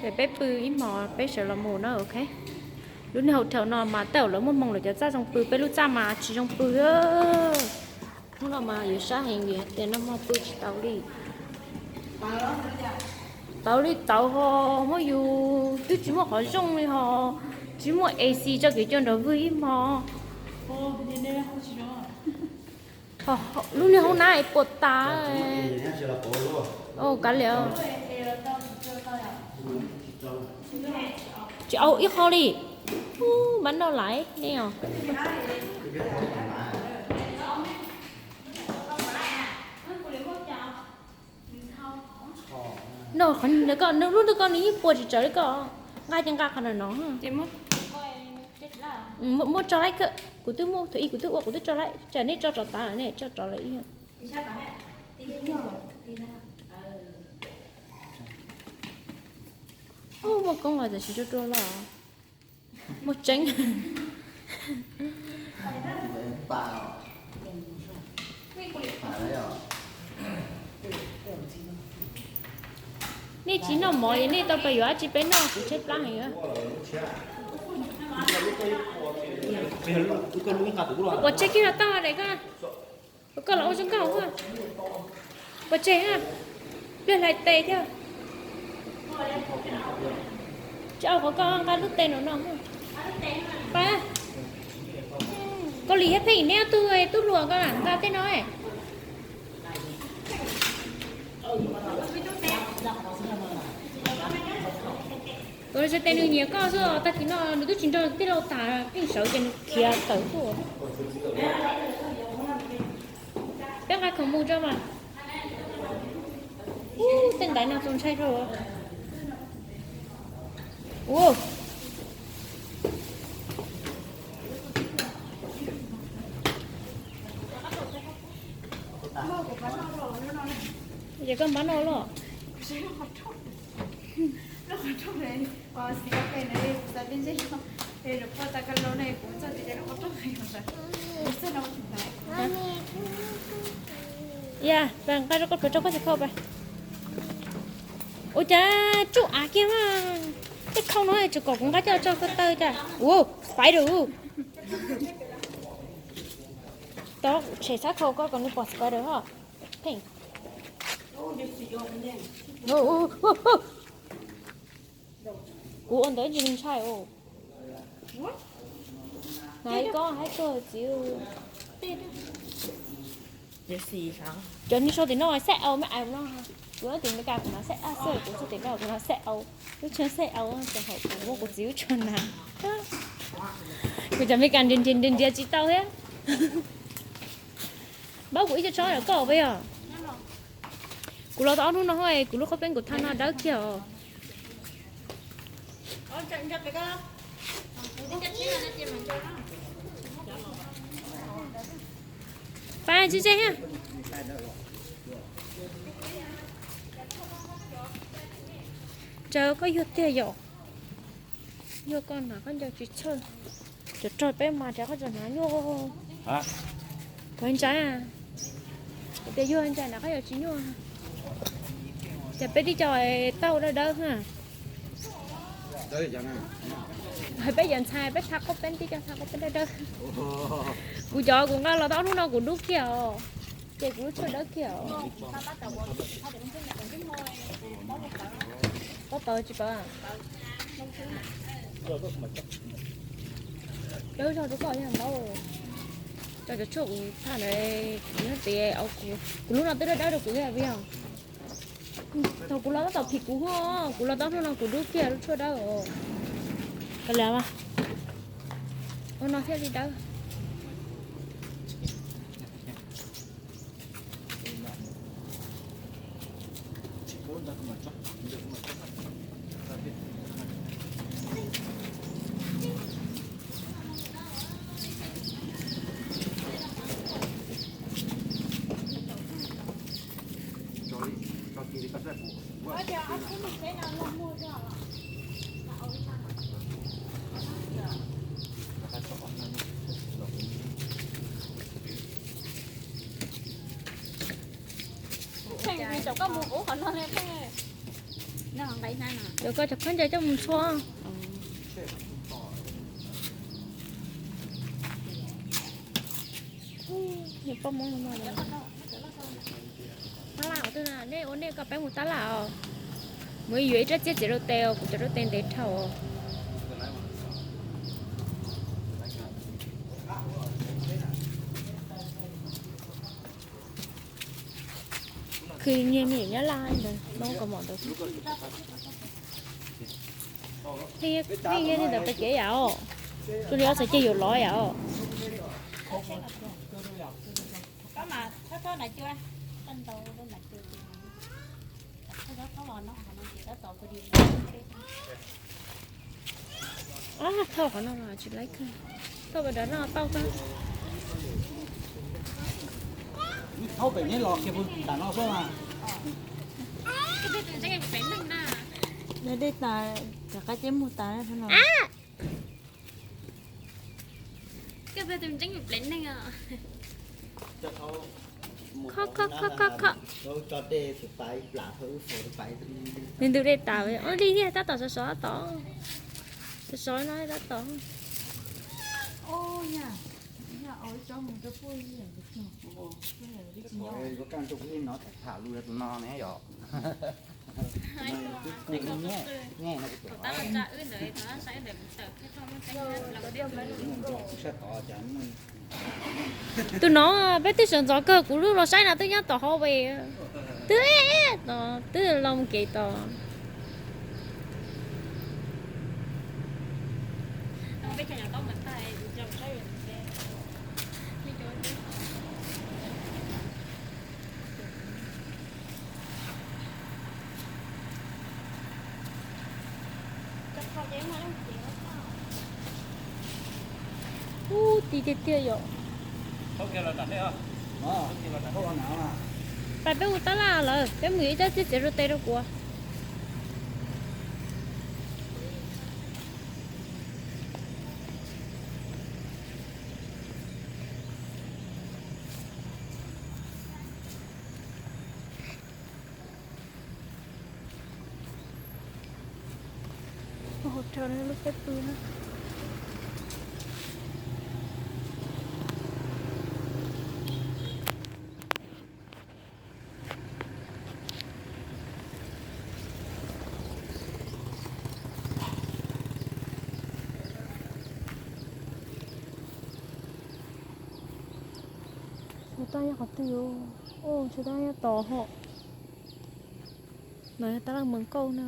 Ces peb pw ib hmos peb sawv los mus na, ok. Lub niag hotel no mas tej zaum lawv muaj hmoo lawv cov txaj zoo pw, peb lub txaj mas tsis zoo pw. Hnub no mas yuav sab heev vim hais tias noj hmo pw tsis tau li. Tau li tau ho, muab yus twb tsis muaj qhov zoo li ho, tsis muaj A C tso kev coj nrog vwg ib hmo. Lub niag hoob nab puas tas. Kav liam, tsis au ib qho li. Mab noj laiv nej os. No qhov koj nws lub ntawd koj nws yeej puas tsis tsaus li koj. Nqa ces nqa qhov no no. Muab tso laib, kuv twb muab thaum ib kuv twb ua kuv twb tso laib, tsam nej tso rov tas lawm nej tso rov lawm ib. Muaj koob los tam sim rua rua los. Muaj tseeb. Nej tsis noj mov es nej tau pab yuav dab tsi peb noj, kuv tshaib plab heev. Pov tseg kiag los tau daim koj. Koj los ua zoo nkauj. Pov tseg, pliag hlais tes thiab. Tsis au qhov koj nqa lub tes no no. Pab, Kaus Lim thiab Pheej neb ob tug tub hluas koj nqa tej no. Kaus Lim, tes nws nyiam koj xwb, tag kis no nws twb tsis nrog tij laug tham, Pheej sawv ces nws khiav tawm tuaj. Peb nqa khoom mus tso mas. Ub, tej ntaiv no txaus ntshai rau. Ub. Ces koj npab noj los. Yam, nqa rau koj, rau koj tus khaub pab. Ua cas tsuj av kiag mas, tej khau no tseem kom kuv nqa coj tso ko taw cas. Ua, spider. Tod tshem xab khau koj kom nws pom spider ho. Pheej. Kuv ua ntawd tsis ntshai os. Nai koj haib tuag txiv. Cov nws sau tim no xab au me au no. Kuv tim Meskas kuv hnav xab au xwb, kuv txog tim no kuv hnav xab au. Lub tsho xab au ces hauv kuv muab kuv txiv lub tsho hnav. Kuv cov Meskas nrhiav nrhiav nrhiav nrhiav tsis tau thiab. Npawb kuv ib co tsob yom, koj pab yog. Kuv los tau ob hnub no, kuv lub qhob peeb kuv thaj no dawb kiag os. Pab, ntse ntse thiab. Tsaws koj yuag tiag yom. Yuag koj hnav khaub ncaws tsis txhawj. Cov rog peb mas rov qab tso hnav nyuaj. Kuv ntshai, kuv tias yuag ntshai hnav khaub ncaws tsis nyuaj. Ces peb tib co tau dawb dawb ha. Hais peb yawm ntxhais peb tha qhob peeb tib co tha qhob peeb dawb dawb. Kuv cov kuv nqa los tau ob hnub no kuv dub kiag os. Ces kuv lub tshuaj dawb kiag os. Koj paws tsis paws? Dawb zog rau koj yog ntaub. Cov cov tshuaj kuv tha ntawd kuv nyob tsev, kuv lub no twb dawb dawb rau kuv yog. Thaum kuv los tab tom phim kuv ho, kuv los tau hnub no kuv dub kiag lub tshuaj dawb. Kav liam mas, ua no thiaj li dawb. Tseem cov Koj mus ub qhov no ne, no nqaim na. Yuav koj cov khaub ncaws coj mus tshuab. Tab laj twg na, nej ua nej koj peb mus tab laj os. Mus yuav ib rab txiab txiav rau tes os, kuv cov rau tes ntev dhau os. Khwv nyiag me nyuam nyab laj ntawd, noj kaus mom ntawd. Nyiag li ntawd pes kev yam os, tus li ob txhais ceg yuav lov yam os. Thauj qhov no los tsis laib kawg, thauj pem nram no tau kawg. Thauj pem neb los kiag pem nram no xwb mas. Dej tas, rov qab ceb mus tas no. Kho kho kho kho kho. Nws ntws dej tas, ua li tiag, tab tom sov sov tab tom, sov sov no tab tom. Tus no peb twb sawv ntxov kawg, kuv lub los saib no twb nyob tom hauv pes, twb, twb los mus kev tos. Ub, ti tiag tiag yom. Pais peb mus tab laj lawm, peb mus yuav ib rab txiab txiav rau tes rau kuv. Hauv rau lub peb pw na. Tsis tau nyob qhov twg, tsis tau nyob tod hos. No yog tab laj Moos Kauj na.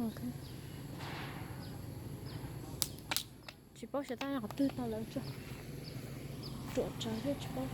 Tsis paub xyov tab laj qhov twg no lawm, ruam tsawv thiab tsis paub.